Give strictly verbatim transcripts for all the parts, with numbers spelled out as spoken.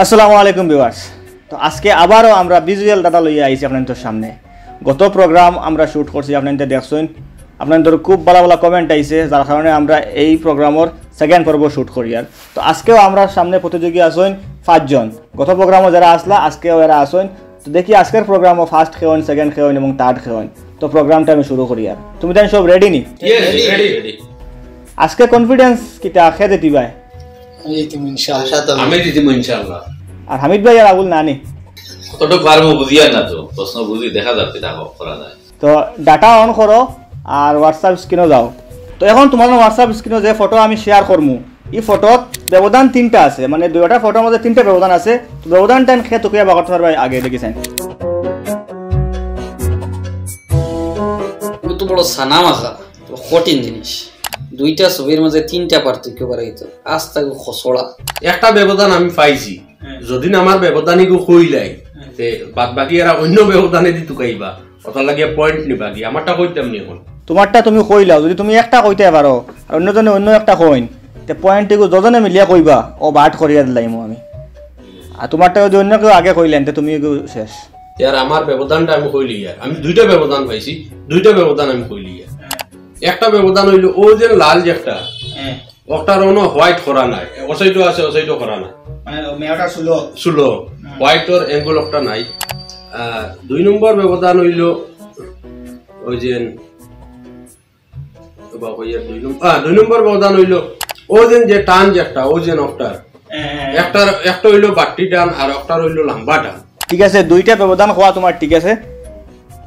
আসসালামু আলাইকুম ভিউয়ার্স। তো আজকে আবারও আমরা ভিজুয়াল ডাটা লইয়া আইছি আপনাদের সামনে। গত প্রোগ্রাম আমরা শুট করছি, আপনারা দেখছইন, আপনাদের খুব ভালা ভালা কমেন্ট আইছে, যার কারণে আমরা এই প্রোগ্রামর সেকেন্ড পর্ব শুট করিয়ার। তো আজকেও আমরার সামনে প্রতিযোগী আছইন পাঁচজন। গত প্রোগ্রামও যারা আসলা, আজকেও এরা আছইন। তো দেখি আজকের প্রোগ্রামও ফার্স্ট কে অইন, সেকেন্ড কে অইন এবং থার্ড কে অইন। তো প্রোগ্রামটা আমি শুরু করিয়ার। তুমি তাইন সব রেডি নি? Yes, ready, ready. আজকে কনফিডেন্স কিতা, কে জিতবায়? আমি জিতিমু ইনশাআল্লাহ। আশা তো আমি জিতিমু ইনশাআল্লাহ। আর হামিদ ভাই আর আবুল নানি? কতটুকু পারমু বুঝিয়ার না তো, প্রশ্ন বুঝি দেখা যাক কিতা করা যায়। তো ডাটা অন করো আর হোয়াটসঅ্যাপ স্ক্রিনও যাও। তো এখন তোমার হোয়াটসঅ্যাপ স্ক্রিনও যে ফটো আমি শেয়ার করমু, এই ফটোত ব্যবধান তিনটা আছে, মানে দুইটা ফটোর মধ্যে তিনটা ব্যবধান আছে। তো ব্যবধানটা কে তুকাইয়া বার করতে পারবায় আগে দেখি চাইন। এগুলো তো বড় সানা মাখা, বড় কঠিন জিনিস। দুইটা ছবির মাঝে তিনটা পার্থক্য করা হইতো, আস্তা খসড়া। একটা ব্যবধান আমি পাইছি, যদি আমার ব্যবধান ইগু কইলাই, তে বাদ বাকি এরা অন্য ব্যবধানে দি তুকাইবা, ওটার লাগিয়া পয়েন্ট নিবা কি? আমারটা কইতাম নি এখন। তোমারটা তুমি কইলাও, যদি তুমি একটা কইতে পারো আর অন্যজনে অন্য একটা কইন, তে পয়েন্ট ইগু দুজনে মিলিয়া কইবা, ও বাট করিয়া দিলাইমু আমি। আর তোমারটা যদি অন্য কেউ আগে কইলেন, তে তুমি ইগু শেষ। ইয়ার আমার ব্যবধানটা আমি কইলি ইয়ার, আমি দুইটা ব্যবধান পাইছি, দুইটা ব্যবধান আমি কইলি ইয়ার। একটা ব্যবধান হইলো ও যে লাল যে একটা, ওটার অন্য হোয়াইট করা নাই, ও সাইডও আছে, ও সাইডও করা নাই। মানে মেয়েটা শুলো। শুলো, হোয়াইটর অ্যাঙ্গেল একটা নাই। আহ, দুই নম্বর ব্যবধান হইলো ওই যে, ও বাবা, ওই দুই নম্বর, আহ, দুই নম্বর ব্যবধান হইলো ও যে, যে টান যে একটা, ও যে অক্টার, একটার, একটা হইলো বাট্টি টান আর একটার হইলো লম্বা টান। ঠিক আছে, দুইটা ব্যবধান কওয়া তোমার ঠিক আছে।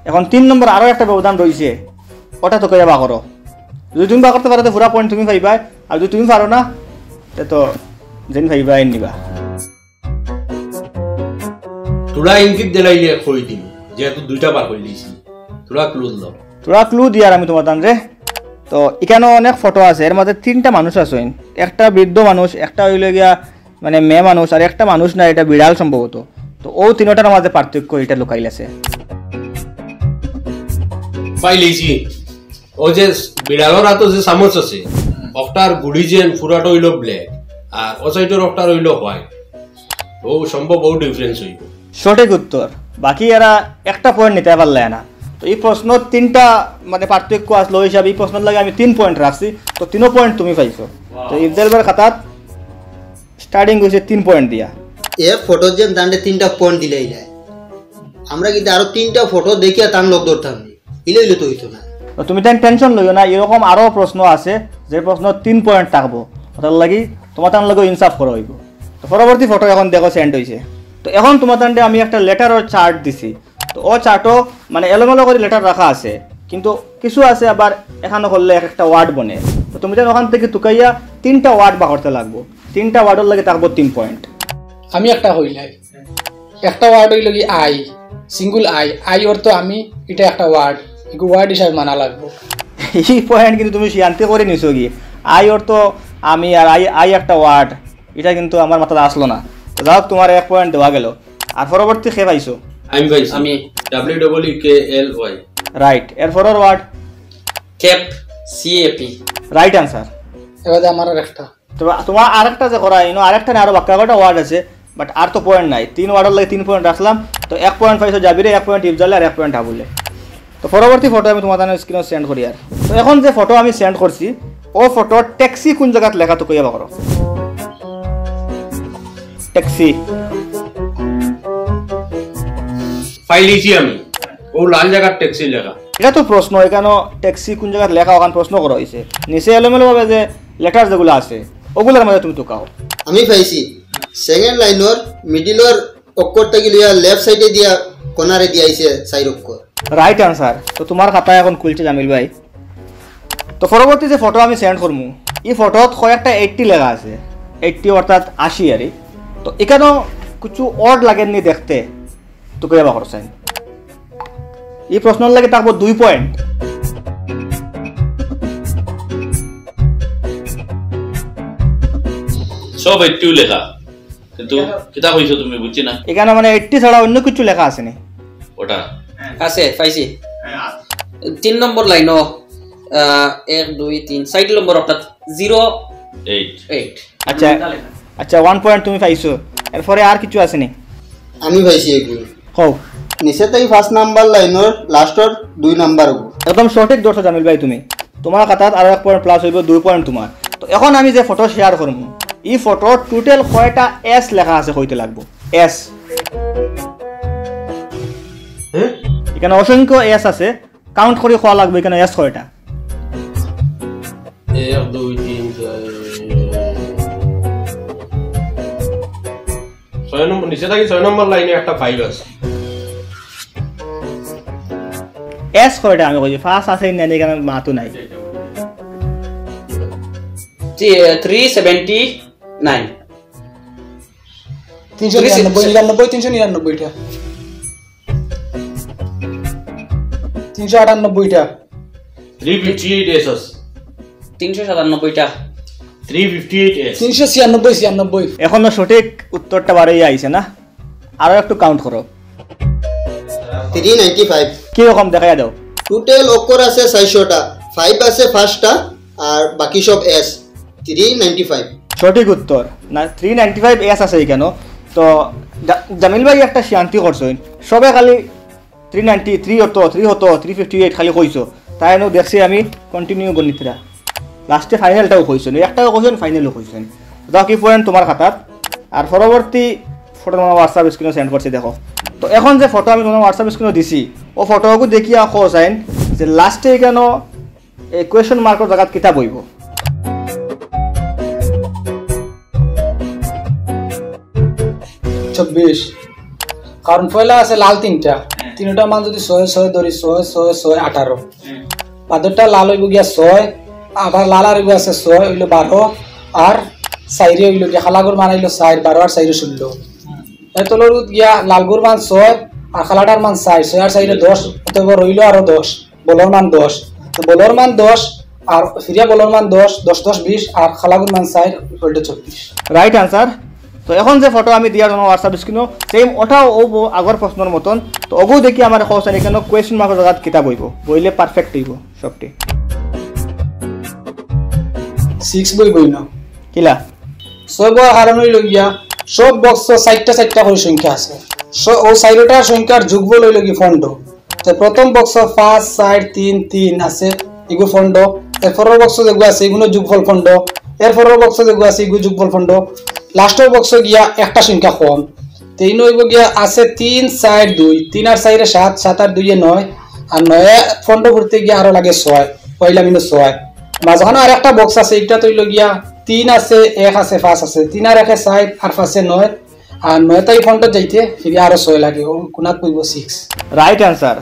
এখন তিন নম্বর আরো একটা ব্যবধান রইছে, ওটা তুকাইয়া বার করো। যদি তুমি বার করতে পারো, তে পুরা পয়েন্ট তুমি পাইবায়, আর যদি তুমি পারো না, তে তো যেন পাইবায় নিবা। থুড়া ইঙ্গিত দিলাইলে কই দিমু, যেহেতু দুইটা বার করি দিছি, থুড়া ক্লু দিলাম। থুড়া ক্লু দিয়ার আমি তোমার তানরে। তো এখানে অনেক ফটো আছে, এর মাঝে তিনটা মানুষ আছইন, একটা বৃদ্ধ মানুষ, একটা হইলো গিয়া মানে মেয়ে মানুষ, আর একটা মানুষ না, এটা বিড়াল সম্ভবত। তো ও তিনটার মাঝে পার্থক্য এটা লুকাইল আছে। পাইলিছি। ও যে বিড়ালর আতো যে চামচ আছে, অক্টার গুড়ি যেন পুরাটা হইলো ব্ল্যাক, আর ও সাইডর অক্টার হইলো হোয়াইট। ও সম্ভব ও ডিফারেন্স হইব। সঠিক উত্তর। বাকি এরা একটা পয়েন্ট নিতে পারলে না। তো এই প্রশ্ন তিনটা মানে পার্থক্য আসলো, ওই হিসাবে এই প্রশ্নর লাগি আমি তিন পয়েন্ট রাখছি। তো তিনও পয়েন্ট তুমি পাইছো। তো ইফজাল ভাইর খাতাত স্টার্টিং হইছে তিন পয়েন্ট দিয়া। এ ফটো যে তানরে তিনটা পয়েন্ট দিলাইলায়, আমরা কিন্তু আরো তিনটা ফটো দেখিয়া তান লগ ধরতাম নি, ইলে ইলে তো হইতো না। তো তুমি তাই টেনশন লইও না, এরকম আরো প্রশ্ন আছে যে প্রশ্ন তিন পয়েন্ট থাকবো, ওটার লাগি তোমার তার লগে ইনসাফ করা হইব। তো পরবর্তী ফটো এখন দেখো সেন্ড হইছে। তো এখন তোমার তানরে আমি একটা লেটারর চার্ট দিছি। তো ও চার্টও মানে এলোমেলো করে লেটার রাখা আছে, কিন্তু কিছু আছে আবার এখানে করলে এক একটা ওয়ার্ড বনে। তো তুমি তাই ওখান থেকে তুকাইয়া তিনটা ওয়ার্ড বার করতে লাগবো। তিনটা ওয়ার্ডর লাগি থাকবো তিন পয়েন্ট। আমি একটা কইলাই, একটা ওয়ার্ড হইল কি আই, সিঙ্গুল আই, আই অর্থ আমি, এটা একটা ওয়ার্ড, এগু ওয়ার্ড হিসাবে মানা লাগবো। এই পয়েন্ট কিন্তু তুমি শিয়ান্তি করে নিছো কি? আই অর্থ আমি আর আই, আই একটা ওয়ার্ড, এটা কিন্তু আমার মাথাত আসলো না। তো যাই হোক, তোমার এক পয়েন্ট দেওয়া গেল। আর পরবর্তী কে পাইছো? আমি পাইছি। আমি। W W K L Y. Right. এর পরের word? Cap, C A P. Right answer. এবার আমার আর একটা। তো তোমার আরেকটা যে করা, ইনো আরেকটা না, আরো বাক্কা কয়টা ওয়ার্ড আছে, বাট আর তো পয়েন্ট নাই। তিন ওয়ার্ডর লাগি তিন পয়েন্ট রাখলাম, তো এক পয়েন্ট পাইছো জাবিরে, এক পয়েন্ট ইফজালে, আর এক পয়েন্ট আবুলে। তো পরবর্তী ফটো আমি তোমার স্ক্রিনে সেন্ড করি। আর তো এখন যে ফটো আমি সেন্ড করছি, ও ফটো ট্যাক্সি কোন জায়গাত লেখা তুকাইয়া বার করো। ট্যাক্সি। পাইলিছি আমি, ও লাল জায়গার ট্যাক্সি লেখা। এটা তো প্রশ্ন, এখানে ট্যাক্সি কোন জায়গাত লেখা, ওখান প্রশ্ন করা হয়েছে। নিচে এলোমেলো ভাবে যে লেটার যেগুলো আছে, ওগুলোর মাঝে তুমি তুকাও। আমি পাইছি সেকেন্ড লাইনর মিডিলর অক্ষর থাকি লইয়া লেফট সাইডে দিয়া কর্নারে দিয়া আইছে চাইর অক্ষর। Right answer. তো তোমার খাতা এখন খুলছে জামিল ভাই। তো পরবর্তী যে ফটো আমি সেন্ড করমু, এই ফটোত কয়েকটা এইটটি লেখা আছে, এইটটি অর্থাৎ আশি আর কি। তো এখানেও কিছু অড লাগেননি দেখতে, তুকাইয়া বার করো চাইন। এই প্রশ্নর লাগি থাকবো দুই পয়েন্ট। সব এইটটিউ লেখা, কিন্তু কিতা কইছো তুমি বুঝছি না। এখানে মানে এইটটি ছাড়া অন্য কিছু লেখা আছে নি? ওটা আছে, পাইছি। তিন নম্বর লাইনও, আহ, এক, দুই, তিন, চাইর নম্বর অর্থাৎ জিরো এইট। এইট। আচ্ছা, আচ্ছা, ওয়ান পয়েন্ট তুমি পাইছো। এরপরে আর কিছু আছে নি? আমি পাইছি এগুলো। কও। নিচে তাই পাঁচ নাম্বার লাইনর লাস্টর দুই নাম্বার। একদম সঠিক ধরছো জামিল ভাই তুমি। তোমার খাতাত আরো এক পয়েন্ট প্লাস হইব, দুই পয়েন্ট তোমার। তো এখন আমি যে ফটো শেয়ার করমু, এই ফটো টোটাল কয়টা এস লেখা আছে কইতে লাগবো। এস। এখানে অসংখ্য এস আছে, কাউন্ট করে কওয়া লাগবে এখানে এস কয়টা। এক, দুই, তিন, চার। ছয় নম্বর, নিচে থাকি ছয় নম্বর লাইনে একটা ফাইভ আছে। এস কয়টা আমি কইছি, পাঁচ আছে না, এখানে মাতু নাই। Three seventy nine. তিনশো নিরানব্বই, নিরানব্বই, তিনশো নিরানব্বইটা, তিনশো আটানব্বইটা, থ্রি ফিফটি এইট এস আছে। তিনশো সাতানব্বইটা। Three fifty eight S. তিনশো ছিয়ানব্বই, ছিয়ানব্বই। এখনো সঠিক উত্তরটা বারোই আইছে না, আরো একটু কাউন্ট করো। Three ninety five. কিরকম দেখাইয়া দাও। টোটাল অক্ষর আছে ছয়শোটা, ফাইভ আছে পাঁচটা, আর বাকি সব এস। Three ninety five. সঠিক উত্তর না, থ্রি নাইনটি ফাইভ এস আছে এখানে। তো জা- জামিল ভাই একটা শান্তি করছেন, সবে খালি থ্রি নাইনটি থ্রি হতো, থ্রি হতো, থ্রি ফিফটি এইট খালি কইছো। তাই এনে দেখছি আমি কন্টিনিউ গণিতরা লাস্টে ফাইনালটাও কইছেন, একটাও কইছেন, ফাইনালও কইছেন। বাকি পয়েন্ট তোমার খাতাত। আর পরবর্তী ফটো তোমার হোয়াটসঅ্যাপ স্ক্রিনে সেন্ড করছি, দেখো। তো এখন যে ফটো আমি তোমার হোয়াটসঅ্যাপ স্ক্রিনে দিছি, ও ফটোগু দেখিয়া কও চাইন যে লাস্টে কেন এই কোয়েশ্চন মার্কর জায়গাত কিতা বইব। চব্বিশ। কারণ পয়লা আছে লাল তিনটা, তিনটার মান যদি ছয়, ছয় ধরি, ছয়, ছয়, ছয়, আঠারো। বাদরটা লাল হইব গিয়া ছয়, আবার লাল আর হইব আছে ছয়, হইল বারো, আর চাইরে হইল গিয়া কালাগুর মান হইল চার, বারো আর চাইরে ষোলো। এ তলর গিয়া লালগুর মান ছয়, আর কালাটার মান চার, ছয় আর চাইরে দশ, অতএব রইল আরো দশ। বলর মান দশ। তো বলর মান দশ, আর ফিরিয়া বলর মান দশ, দশ দশ বিশ, আর কালাগুর মান চার, ইকুয়াল টু চব্বিশ। Right answer. তো এখন যে ফটো আমি দিয়ার তোমার হোয়াটসঅ্যাপ স্ক্রিনও, সেম ওটাও ওবো আগর প্রশ্নর মতন। তো ওগু দেখি আমার কও চাইন এখানে কোয়েশ্চন মার্কর জায়গাত কিতা বইব, বইলে পারফেক্ট হইব সবটি। সিক্স বইবই না। কিলা? ছয় বওয়ার কারণ হইল গিয়া সব বক্স চারটা চারটা করে সংখ্যা আছে। স- ও চারটার সংখ্যার যোগফল হইল কি পনেরো। তো প্রথম বক্স পাঁচ, চার, তিন, তিন আছে, এগু পনেরো। এরপরের বক্স যেগু আছে, এগুলো যোগফল পনেরো। এরপরের বক্স যেগু আছে, এগু যোগফল পনেরো। লাস্টের বক্স গিয়া একটা সংখ্যা কম। তো ইনো হইব গিয়া আছে তিন, চার, দুই। তিন আর চাইরে সাত, সাত আর দুইয়ে নয়, আর নয় পনেরো করতে গিয়া আরো লাগে ছয়। পয়লা মিনো ছয়। মাঝখানে আর একটা বক্স আছে, এটা তো হইল গিয়া তিন আছে, এক আছে, পাঁচ আছে। তিন আর একে চার, আর পাঁচে নয়, আর নয় তাই পনেরো যাইতে ফিরে আরো ছয় লাগে। ও কোনাত পড়ব সিক্স। Right answer.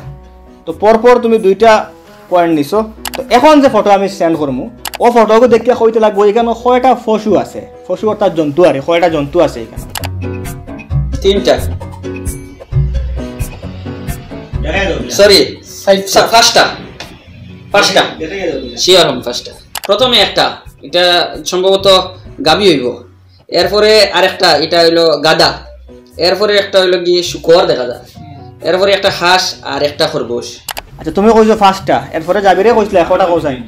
তো পরপর তুমি দুইটা পয়েন্ট নিছো। তো এখন যে ফটো আমি সেন্ড করমু, ও ফটোগু দেখিয়া কইতে লাগবো এখানে কয়টা পশু আছে, পশু অর্থাৎ জন্তু আর কি, কয়টা জন্তু আছে এখানে। তিনটা। সরি, পাঁচটা। পাঁচটা। শিওর হম, পাঁচটা। প্রথমে একটা, এটা সম্ভবত গাভী হইব। এরপরে আরেকটা, এটা হইলো গাধা। এরপরে একটা হইলো গিয়ে শুকর দেখা যায়। এরপরে একটা হাঁস আর একটা খরগোশ। আচ্ছা, তুমি কইছো পাঁচটা, এরপরে জাবিরে কইছিলে একটা, কও চাইন।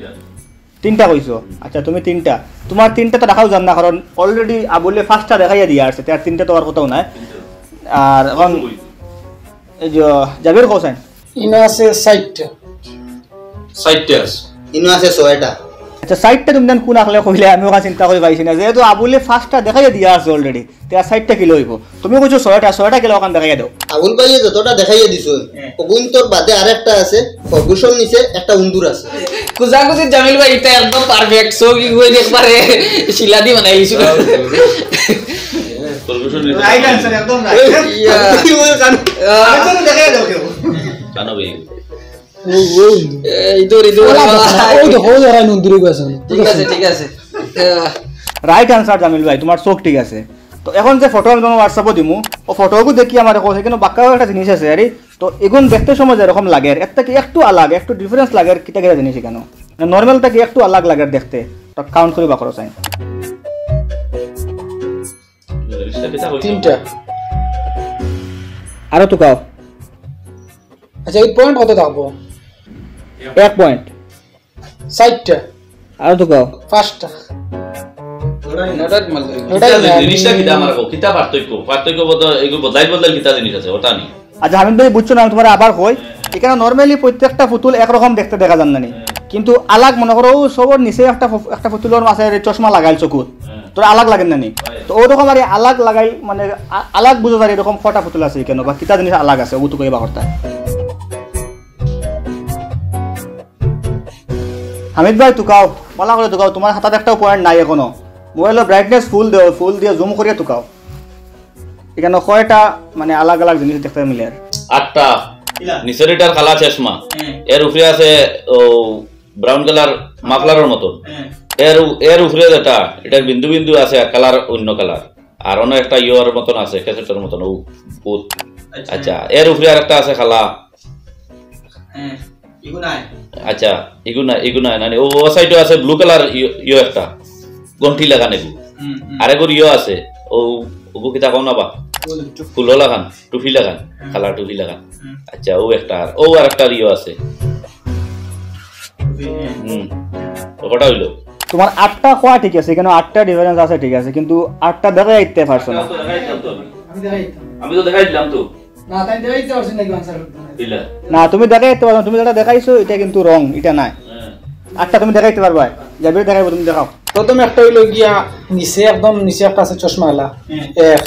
তিনটা কইছো। আচ্ছা, তুমি তিনটা। তোমার তিনটা তো দেখাও যার না, কারণ অলরেডি আবুলে পাঁচটা দেখাইয়া দিয়া আসছে, তার তিনটা তো আর কোথাও নাই। আর এখন এই যে জাবির কও চাইন। ইনো আছে চারটা। চারটা আছে। ইনো আছে ছয়টা। আচ্ছা, চারটা তুমি দেন কোন আখলে কইলে, আমি ওখানে চিন্তা করে পাইছি না, যেহেতু আবুলে পাঁচটা দেখাইয়া দিয়া আছে অলরেডি, তে আর চারটা কিলা হইব? তুমি কইছো ছয়টা, ছয়টা কিলা ওখান দেখাইয়া দাও। আবুল ভাইয়ে যতটা দেখাইয়া দিছো, অগুন্তর বাদে আরেকটা আছে, খরগোশর নিচে একটা উন্দুর আছে। কুজাকুজি জামিল ভাই, এটা একদম পারফেক্ট। সব ইগুয়ে একবারে শিলা দি বানাই দিছিল। খরগোশর রাইট আনসার, একদম রাইট। ইয়া। ওই কান- আরেকজন দেখাই দাও কেউ। জানো ভাই। এই দৌড়ি দৌড়ি। ওই দেখো, ওই ধরাই নন্দুরে গেছে। ঠিক আছে, ঠিক আছে। আহ, রাইট আনসার জামিল ভাই, তোমার চোখ ঠিক আছে। তো এখন যে ফটো আমি তোমার হোয়াটসঅ্যাপও দিমু, ও ফটোগু দেখি আমার কও চাইন, কিন্তু বাক্কা একটা জিনিস আছে আরে। তো এগুন দেখতে সময় যেরকম লাগে, এর থেকে একটু আলাগ, একটু ডিফারেন্স লাগে, কিতা কিতা জিনিস এখানে নর্মাল থেকে একটু আলাগ লাগে দেখতে। তো কাউন্ট করি বার করো চাইন। তিনটা। আরো তো কাও। আচ্ছা, এই পয়েন্ট কত থাকবো? এক পয়েন্ট। চারটা। আরো তো কাও। পাঁচটা। ওটাই মাল। কিতা জিনিসটা কিতা আমার কও? কিতা পার্থক্য? পার্থক্য বলতে এগুলো বদলাইল বদলাইল কিতা জিনিস আছে? ওটা নি। আচ্ছা হামিদ ভাই, বুঝছো না, আমি তোমার আবার কই। এখানে normally প্রত্যেকটা পুতুল একরকম দেখতে দেখা যার না নি, কিন্তু আলাগ মনে করো ও সবর নিচে একটা ফু-, একটা পুতুলর মাঝে চশমা লাগাইল চকুত, তোর আলাগ লাগে না নি? তো ওরকম আর আলাগ লাগাইল মানে আ-, আলাগ বুঝা যায় এরকম কটা পুতুল আছে কেন বা কিতা জিনিস আলাগ আছে ও তো কইবা করতা। হামিদ ভাই তুকাও, ভালা করে তুকাও, তোমার হাতাত একটাও পয়েন্ট নাই এখনো। মোবাইলর ব্রাইটনেস ফুল দেও, ফুল দিয়ে জুম করিয়া তুকাও। এখানে কয়টা মানে আলাগ আলাগ জিনিস দেখতে মিলে আর? আটটা। নিচের এটার কালা চশমা, এর উপরে আছে ও ব্রাউন কালার মাফলারের মতন। এর উ-, এর উপরে যেটা, এটার বিন্দু বিন্দু আছে, কালার অন্য কালার। আর অন্য একটা ইয়োর মতন আছে, ক্যাসেটের মতন, ও ভূত। আচ্ছা। আচ্ছা, এর উপরে আর একটা আছে কালা। আচ্ছা, ইগু না, ইগু না, না, ও, ও সাইডে আছে ব্লু কালার ইয়ো, ইয়ো একটা, ঘন্টি লাগান এগু। আরেকগুর ইয়ো আছে, ও, ওগু কিতা কও না বা? ফুল। ফুলো লাগান, টুপি লাগান, কালা টুপি লাগান। আচ্ছা, ও একটা, আর ও আর একটা ইয়ো আছে। হুম, তো কটা হইলো? তোমার আটটা কওয়া ঠিক আছে, এখানে আটটা ডিফারেন্স আছে, ঠিক আছে, কিন্তু আটটা দেখা যাইতে পারছো না। আমি তো দেখাই দিলাম তো। না, তাই দেখাইতে পারছি না, কি আনসার করতে না। না, তুমি দেখাইতে পারছো না, তুমি যেটা দেখাইছো, এটা কিন্তু রং, এটা নাই। আটটা তুমি দেখাইতে পারবা, জাবির দেখাইবো, তুমি দেখাও। প্রথম একটা হইলো গিয়া নিচে, একদম নিচে একটা আছে চশমাওয়ালা, এক।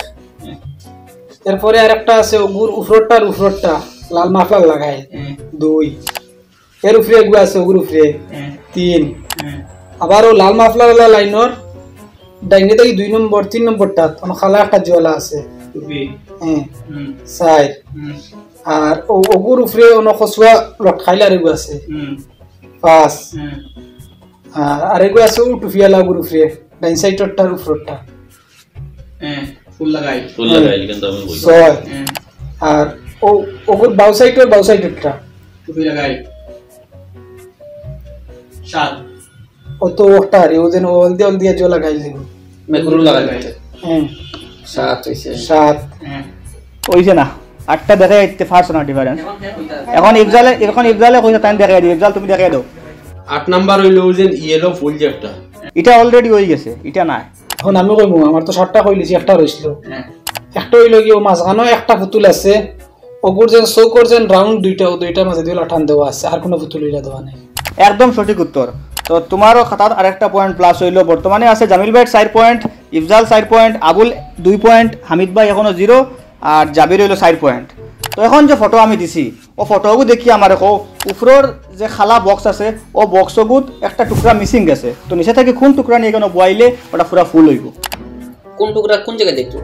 এরপরে আর একটা আছে ওগুর উপরটা আর উপরটা, লাল মাফলার লাগায়, দুই। এর উপরে এগু আছে, ওগুর উপরে, তিন। আবার ও লাল মাফলারওয়ালা লাইনর ডাইনে দেখি দুই নম্বর, তিন নম্বরটা, তখন কালা একটা জলা আছে। চার। আর ও, ওগুর উপরে অন্য কচুয়া লটকাইল আর এগু আছে। পাঁচ। আর আরেকগু আছে ও টুপিওয়ালা ওগুর উপরে, ডাইন সাইডরটার উপরটা। ফুল লাগাই। ফুল লাগাই, কিন্তু আমি বলি। ছয়। আর ও, ওগুর বাউ সাইডর, বাউ সাইডরটা। টুপি লাগাই। সাত। ও তো ওটা রে, ও যেন হলদিয়া হলদিয়া জো লাগাইল দিব। মেকুরুল লাগাই। সাত হইছে। সাত। হইছে না, আটটা দেখাই দিতে পারছো না ডিফারেন্স। এখন ইফজালে, এখন ইফজালে কইছে, তাই দেখাই দিও। ইফজাল, তুমি দেখাই দাও। আট নাম্বার হইলো ওই যে ইয়েলো ফুল যে একটা। এটা অলরেডি হয়ে গেছে, এটা নাই। এখন আমি কইমু, আমার তো সাতটা কইলিছি, একটা রইছিল। একটা হইলো কি, ও মাঝখানো একটা পুতুল আছে, ওগুর যেন চৌকর যেন রাউন্ড দুইটা, ও দুইটার মাঝে দুইটা টান দেওয়া আছে, আর কোনো পুতুল হইলা দেওয়া নাই। একদম সঠিক উত্তর। তো তোমারও খাতাত আরেকটা পয়েন্ট প্লাস হইলো। বর্তমানে আছে জামিল ভাইয়ের চার পয়েন্ট, ইফজাল চার পয়েন্ট, আবুল দুই পয়েন্ট, হামিদ ভাই এখনো জিরো, আর জাবির হইলো চার পয়েন্ট। তো এখন যে ফটো আমি দিছি, ও ফটোগু দেখি আমার কও, উপরর যে খালা বক্স আছে, ও বক্সগুত একটা টুকরা মিসিং গেছে। তো নিচে থাকি কোন টুকরা নিয়ে কেন বইলে ওটা পুরা ফুল হইব? কোন টুকরা কোন জায়গায় দেখতো?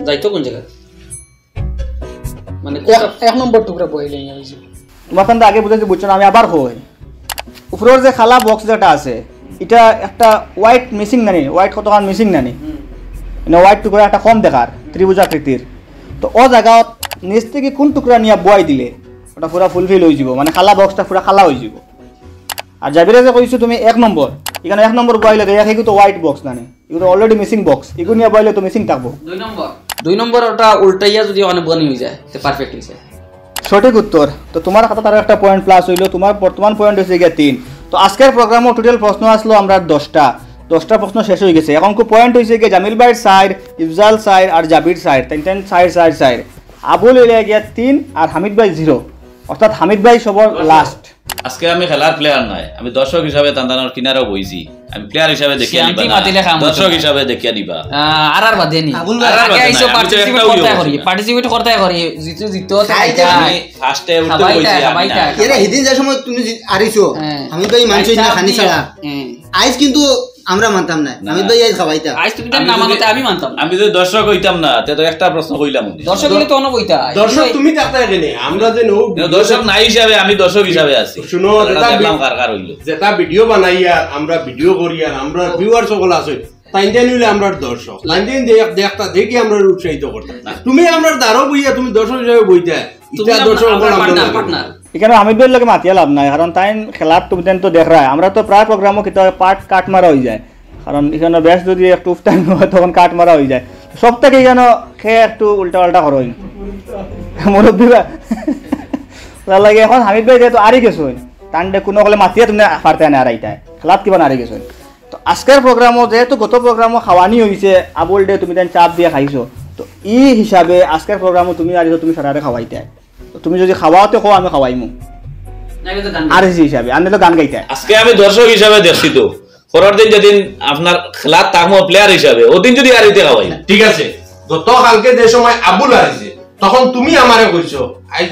যাইতো কোন জায়গায়? মানে এক, এক নম্বর টুকরা বইলে ইয়া হইছে। তোমার কান্দা আগে বুঝাইছি, বুঝছো না, আমি আবার কই। উপরর যে খালা বক্স যেটা আছে, এটা একটা হোয়াইট মিসিং নানি, হোয়াইট কতখান মিসিং নানি? মানে হোয়াইট টুকরা একটা কম দেখার, ত্রিভুজ আকৃতির। তো ও জায়গা নিচ থেকে কোন টুকরা নিয়ে বই দিলে ওটা পুরা ফুলফিল হয়ে যাব, মানে খালা বক্সটা পুরা খালা হয়ে যাব। আর জাবিরে যে কইছো তুমি এক নম্বর, এখানে এক নম্বর বইলে তো এক এগু তো হোয়াইট বক্স নানি, এগু তো অলরেডি মিসিং বক্স, এগু নিয়ে বইলে তো মিসিং থাকবো। দুই নম্বর। দুই নম্বর ওটা উল্টাইয়া যদি ওখানে বনি হয়ে যায়, তো পারফেক্ট হইছে। সঠিক উত্তর। তো তোমার খাতাত আরো একটা পয়েন্ট প্লাস হইলো, তোমার বর্তমান পয়েন্ট হইছে গিয়া তিন। তো আজকের প্রোগ্রামও টোটাল প্রশ্ন আসলো আমরা দশটা, দশটা প্রশ্ন শেষ হয়ে গেছে। এখন খুব পয়েন্ট হইছে গিয়া জামিল ভাইয়ের চাইর, ইফজাল চাইর আর জাবির চাইর, তিন তিন চাইর চাইর চাইর। আবুল হইলে গিয়া তিন আর হামিদ ভাই জিরো, অর্থাৎ হামিদ ভাই সবর লাস্ট। আজকে আমি খেলার প্লেয়ার নাই, আমি দর্শক হিসাবে তান্তানোর কিনারেও বইছি। আমি প্লেয়ার হিসাবে দেখিয়া নিবা শান্তি না, মাতিলে কাম হইতো দর্শক না। হিসাবে দেখিয়া নিবা। আহ, আর আর বাদে নি। আবুল ভাই, আর আর আগে বাদে আইসো, নাই, আমি তো participate একটাও করতে ইয়ে পারি, না। Participate করতে পারি, জিতু জিততে হতে খাইতে পারি। আমি ফার্স্টে উঠতে খাবাইতা, বইছি, আমি খাবাইতা, না। খাবাইতা। এরে, হিদিন যে সময় তুমি জি-, আরিছো, হ্যাঁ। আমি তো এই মানছি না, আচ্ছা, খানি আপনি ছাড়া। হ্যাঁ। আইজ কিন্তু আমরা মানতাম না। না। আমি তো এই খাবাইতা। আইজ তুমি আমি না যদি, মানতে আমি মানতাম। আমি যদি দর্শক হইতাম না, তে তো একটা প্রশ্ন কইলাম উনি। দর্শক হইলে তো অন্য কইতা। দর্শক এই তুমি থাকতে কেনে? আমরা যে নৌ না, দর্শক নাই হিসাবে আমি দর্শক হিসাবে আছি। শুনো, আমরা যেটা দেখলাম বি-, কার কার হইলো। যেটা ভিডিও বানাইয়া, আমরা ভিডিও করিয়া, আমরা ভিউয়ার সকল আছে, তাইন তাইন হইলে আমরা দর্শক। তাইন তাইন দেখ-, দেখতা, দেখি আমরা উৎসাহিত করতাম। না। তুমি আমরা দ্বারো বইয়া, তুমি দর্শক হিসাবে বইতা। তুমি ইটা আমরা, দর্শক আমরা সকল আমরা পার্টনার, না। পার্টনার। এখানে হামিদ ভাইয়ের লগে মাতিয়া লাভ নাই, কারণ তাইন খেলার তুমি তাইন তো দেখরায়, আমরা তো প্রায় প্রোগ্রামও কিতা হয়, পার্ট কাট মারা হয়ে যায়, কারণ এখানে বেশ যদি একটু উফতানি হয়, তখন কাট মারা হয়ে যায়। সব থেকে এখানে খে একটু উল্টা পাল্টা করো, মুরব্বী বা-, তার লাগে এখন হামিদ ভাই যেহেতু আরি গেছো, তান্ডে কোনো হলে মাতিয়া তুমি পারতে না আর আইতায়, খেলাত কিবা না আরি গেছো। তো আজকের প্রোগ্রামও যেহেতু গত প্রোগ্রামও খাওয়ানি অইছে, আবুল ডে তুমি তাইন চাপ দিয়া খাইছো, তো ই হিসাবে আজকের প্রোগ্রামও তুমি আরিছো, তুমি সারারে খাওয়াইতায়। তো তুমি যুদি খাওয়াও তে কও, আমি খাওয়াইমু। নাইলে তো গান আর হিসাবে, আর নাইলে গান গাইতায়। আজকে আমি দর্শক হিসাবে দেখছি তো, পরের দিন যেদিন আপনার খেলাত থাকমু প্লেয়ার হিসাবে, ওদিন যুদি আরি তে খাওয়াই। ঠিক আছে, গত কালকে যে সময় আবুল আরিছে, তখন তুমি আমারে কইছো, আইজ,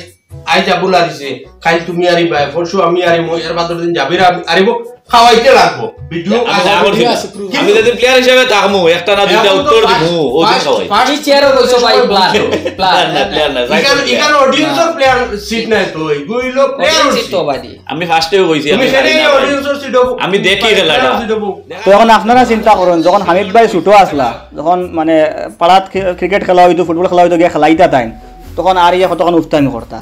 আইজ আবুল আরিছে, কাইল তুমি আরিবায়, পরশু আমি আরিমু, এর বাদর দিন জাবির আরি-, আরিবো, খাওয়াইতে লাগবো। ভিডিও আমি না করছি না। কিন্তু আমি যদি প্লেয়ার হিসাবে থাকমু, একটা না দুইটা এখন তো উত্তর ফার্স্ট, দিমু, ওদিন ফার্স্ট, খাওয়াই। ফার্স্ট এই চেয়ারও বলছো ভাই, প্লেয়ার, প্লেয়ার। প্লেয়ার না, প্লেয়ার না, যাই প্লেয়ার, হোক, প্লেয়ার। এখানে অডিয়েন্সর প্লেয়ার সিট নাই তো, এগুলো প্লেয়ার অডিয়েন্স সিট তো ভাই। আমি ফার্স্টেও কইছি, তুমি আমি সেটাই পারি না ভাই। অডিয়েন্সর সিট হবো। আমি দেখি খেলাটা। প্লেয়ার সিট হবো। তো এখন আপনারা চিন্তা করুন, যখন হামিদ ভাই ছোট আসলা, যখন মানে পাড়াত ক্রি-, ক্রিকেট খেলা হইতো, ফুটবল খেলা হইতো, গিয়া খেলাইতা তাইন, তখন আর ইয়ে কতক্ষণ উফতামি করতা।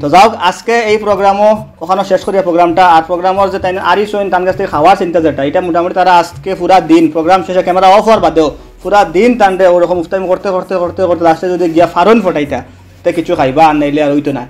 তো যাও, আজকে এই প্রোগ্রামও ওখানে শেষ করিয়া প্রোগ্রামটা, আর প্রোগ্রামর যে তাইন আরি সইন তান কাছ থেকে খাওয়ার চিন্তা যেটা, এটা মোটামুটি তারা আজকে পুরা দিন প্রোগ্রাম শেষে ক্যামেরা অফ হওয়ার বাদেও পুরা দিন তানরে ওরকম উফতামি করতে করতে করতে করতে লাস্টে যদি গিয়া ফারন ফটাইতা, তে কিছু খাইবা, আর নাইলে আর হইতো না।